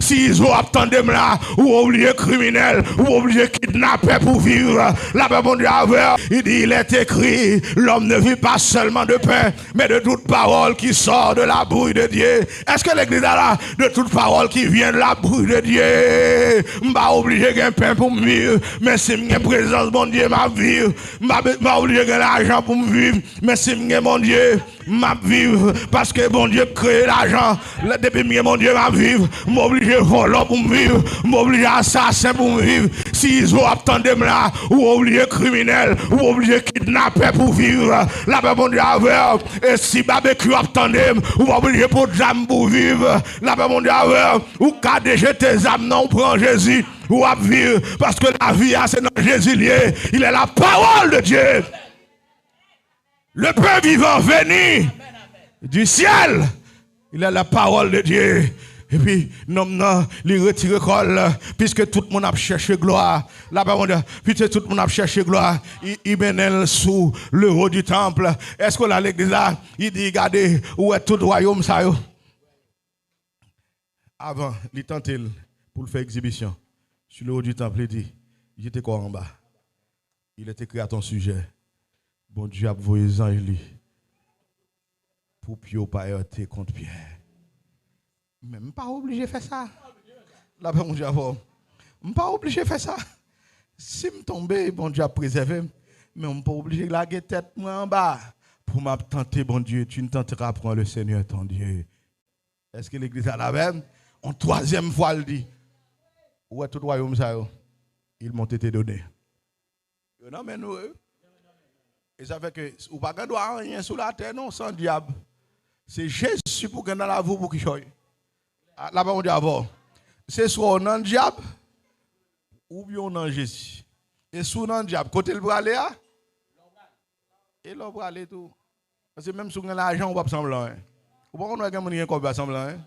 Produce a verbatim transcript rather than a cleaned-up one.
Si Izo ap tande m la, ou oblije kriminèl, ou oblije kidnapè pou viv. Lapè Bondye avè w. Il dit, il est écrit, l'homme ne vit pas seulement de pain, mais de toute parole qui sort de la bouche de Dieu. Èske legliz la la? De toute parole qui vient de la bouche de Dieu. M pa oblije gen pen pou m viv, men si m gen prezans Bondye, m ap viv. M pa, m pa oblije gen lajan pou m viv, men si m gen Bondye, m ap viv, paske Bondye k kreye lajan. Lè, depi m gen Bondye, m ap viv. M oblije vòlò pou m viv. M oblije asasen pou m viv. Si Izo ap tande m la, ou oblije kriminèl, ou oblije kidnapè pou viv. Lapè Bondye avè w. E si Babekyou ap tande m, ou pa oblije pran zam pou viv. Lapè Bondye avè w. Ou ka dejete zam nan, ou pran Jezi, ou ap viv. Paske lavi a, se nan Jezi l ye. Il est la parole de Dieu. Le pain vivant venu du ciel. Il est la parole de Dieu. Epi, nonm nan, li retire kò l, piske tout moun ap chèche glwa. Lapè Bondye, piske tout moun ap chèche glwa, i, i mennen l sou le haut du temple. Èske w la legliz la? Li di, gade, ou wè tout wayòm sa yo? Avan, li tante l pou l fè egzibisyon. Sou le haut du temple, li di, jete kò w anba. Il est écrit à ton sujet, Bondye ap voye zanj li pou pye w pa heurte kont pyè. Men m pa oblije fè sa. Lapè Bondye avè w. M pa oblije fè sa. Si m tonbe, Bondye ap prezève m. Men m pa oblije lage tèt mwen anba pou m ap tante Bondye. Tu ne tenteras point le Seigneur ton Dieu. Èske legliz la la menm? On twazyèm fwa, l di, ou wè tout wayòm sa yo, ils m'ont été donnés. Yo nan men nou, wi. E sa fè ke ou pa gen dwa anyen sou latè, non, san dyab. Se Jezi pou gen nan lavi w pou kichòy. A, lapè Bondye avè w. Se swa w nan dyab, oubyen w nan Jezi. E si w nan dyab, kote l prale a? E lè w prale tou. Paske menm si w gen lajan, ou p ap sanble anyen. Ou pa konn wè gen moun ki gen kòb, yo pa sanble anyen.